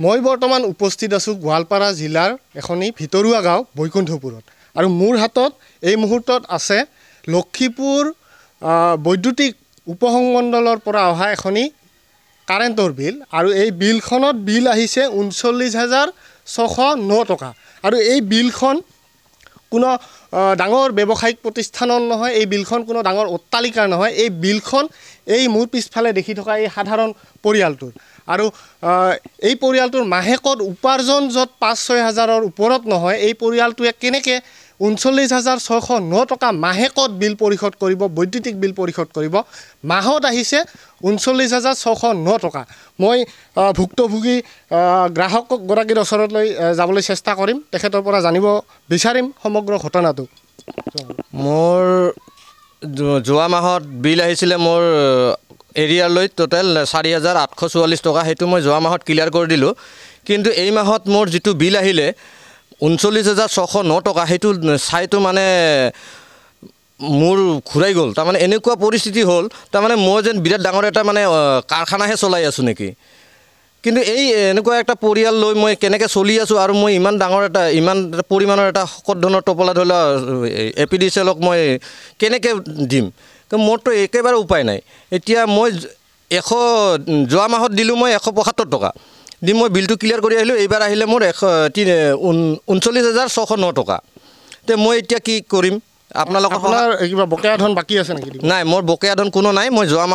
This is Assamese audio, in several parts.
মই বৰ্তমান উপস্থিত আছোঁ গোৱালপাৰা জিলাৰ এখনি ভিতৰুৱা গাঁও বৈকুণ্ঠপুৰত আৰু মোৰ হাতত এই মুহূৰ্তত আছে লক্ষীপুৰ বৈদ্যুতিক উপসংমণ্ডলৰ পৰা অহা এখনি কাৰেণ্টৰ বিল আৰু এই বিলখনত বিল আহিছে ৩৯,৬০৯ টকা আৰু এই বিলখন কোনো ডাঙৰ ব্যৱসায়িক প্ৰতিষ্ঠানৰ নহয়, এই বিলখন কোনো ডাঙৰ অট্টালিকাৰ নহয়, এই বিলখন এই মোৰ পিছফালে দেখি থকা এই সাধাৰণ পৰিয়ালটোৰ আৰু এই পৰিয়ালটোৰ মাহেকত উপাৰ্জন য'ত ৫-৬ হাজাৰৰ ওপৰত নহয়, এই পৰিয়ালটোৱে কেনেকৈ ৩৯,৬০৯ টকা মাহেকত বিল পৰিশোধ কৰিব, বৈদ্যুতিক বিল পৰিশোধ কৰিব? মাহত আহিছে ৩৯,৬০৯ টকা। মই ভুক্তভোগী গ্ৰাহকগৰাকীৰ ওচৰলৈ যাবলৈ চেষ্টা কৰিম, তেখেতৰ পৰা জানিব বিচাৰিম সমগ্ৰ ঘটনাটো। মোৰ যোৱা মাহত বিল আহিছিলে মোৰ এৰিয়ালৈ টোটেল ৪,৮৪৪ টকা, সেইটো মই যোৱা মাহত ক্লিয়াৰ কৰি দিলোঁ। কিন্তু এই মাহত মোৰ যিটো বিল আহিলে ৩৯,৬০৯ টকা, সেইটো চাইতো মানে মোৰ ঘূৰাই গ'ল। তাৰমানে এনেকুৱা পৰিস্থিতি হ'ল, তাৰমানে মই যেন বিৰাট ডাঙৰ এটা মানে কাৰখানাহে চলাই আছোঁ নেকি। কিন্তু এই এনেকুৱা এটা পৰিয়াল লৈ মই কেনেকৈ চলি আছোঁ আৰু মই ইমান ডাঙৰ এটা ইমান পৰিমাণৰ এটা শকত ধনৰ টোপোলা ধৰি লোৱা এ পি ডি চি এলক মই কেনেকৈ দিম? মোৰতো একেবাৰে উপায় নাই। এতিয়া মই যোৱা মাহত দিলোঁ মই ১৭৫ টকা দি মই বিলটো ক্লিয়াৰ কৰি আহিলোঁ। এইবাৰ আহিলে মোৰ ৩৯,৬০৯ টকা। তে মই এতিয়া কি কৰিম? আপোনালোকৰ আপোনাৰ কিবা বকেয়া ধন বাকী আছে নেকি? নাই, মোৰ বকেয়া ধন কোনো নাই। মই যোৱা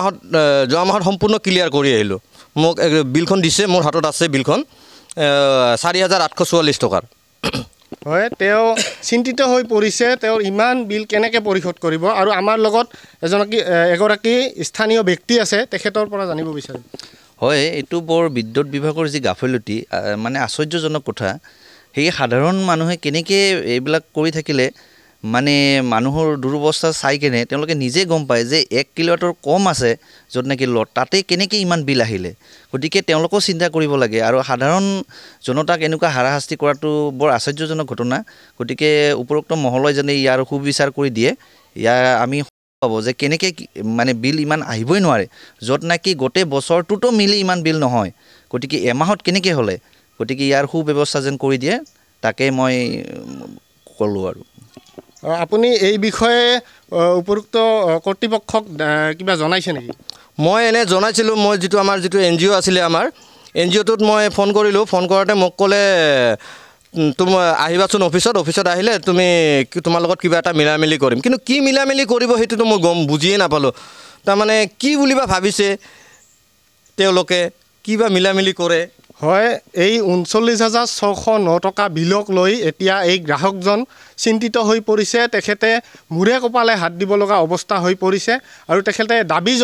মাহত সম্পূৰ্ণ ক্লিয়াৰ কৰি আহিলোঁ। মোক বিলখন দিছে, মোৰ হাতত আছে বিলখন ৪,৮৪৪ টকাৰ। হয়, তেওঁ চিন্তিত হৈ পৰিছে, তেওঁৰ ইমান বিল কেনেকৈ পৰিশোধ কৰিব। আৰু আমাৰ লগত এগৰাকী স্থানীয় ব্যক্তি আছে, তেখেতৰ পৰা জানিব বিচাৰিম। হয়, এইটো বৰ বিদ্যুৎ বিভাগৰ যি গাফিলতি, মানে আশ্চৰ্যজনক কথা। সেই সাধাৰণ মানুহে কেনেকৈ এইবিলাক কৰি থাকিলে মানে মানুহৰ দুৰৱস্থা চাই কেনে তেওঁলোকে নিজে গম পায় যে ১ কিলোৱাটৰ কম আছে য'ত নেকি লড, তাতে কেনেকৈ ইমান বিল আহিলে। গতিকে তেওঁলোকেও চিন্তা কৰিব লাগে আৰু সাধাৰণ জনতাক এনেকুৱা হাৰাশাস্তি কৰাটো বৰ আশ্চৰ্যজনক ঘটনা। গতিকে উপৰোক্ত মহলে যেনে ইয়াৰ সুবিচাৰ কৰি দিয়ে, ইয়াৰ আমি পাব যে কেনেকৈ মানে বিল ইমান আহিবই নোৱাৰে, য'ত নেকি গোটেই বছৰটোতো মিলি ইমান বিল নহয়, গতিকে এমাহত কেনেকৈ হ'লে। গতিকে ইয়াৰ সুব্যৱস্থা যেন কৰি দিয়ে, তাকে মই ক'লোঁ। আৰু আপুনি এই বিষয়ে উপযুক্ত কৰ্তৃপক্ষক কিবা জনাইছে নেকি? মই এনে জনাইছিলোঁ। মই যিটো আমাৰ যিটো এন জি অ' আছিলে, আমাৰ এন জি অ'টোত মই ফোন কৰিলোঁ। ফোন কৰোঁতে মোক ক'লে তুমি আহিবাচোন অফিচত, অফিচত আহিলে তুমি তোমাৰ লগত কিবা এটা মিলা মিলি কৰিম। কিন্তু কি মিলা মিলি কৰিব সেইটোতো মই গম বুজিয়ে নাপালোঁ। তাৰমানে কি বুলিবা ভাবিছে তেওঁলোকে, কিবা মিলা মিলি কৰে। হয়, এই ৩৯,৬০৯ টকা বিলক লৈ এতিয়া এই গ্ৰাহকজন চিন্তিত হৈ পৰিছে। তেখেতে মূৰে কপালে হাত দিব লগা অৱস্থা হৈ পৰিছে আৰু তেখেতে দাবী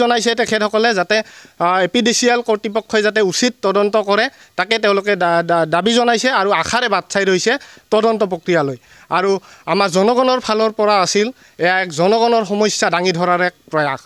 জনাইছে তেখেতসকলে যাতে A P D C L কৰ্তৃপক্ষই যাতে উচিত তদন্ত কৰে, তাকে তেওঁলোকে দাবী জনাইছে আৰু আশাৰে বাট চাই ৰৈছে তদন্ত প্ৰক্ৰিয়ালৈ। আৰু আমাৰ জনগণৰ ফালৰ পৰা আছিল এয়া এক জনগণৰ সমস্যা দাঙি ধৰাৰ এক প্ৰয়াস।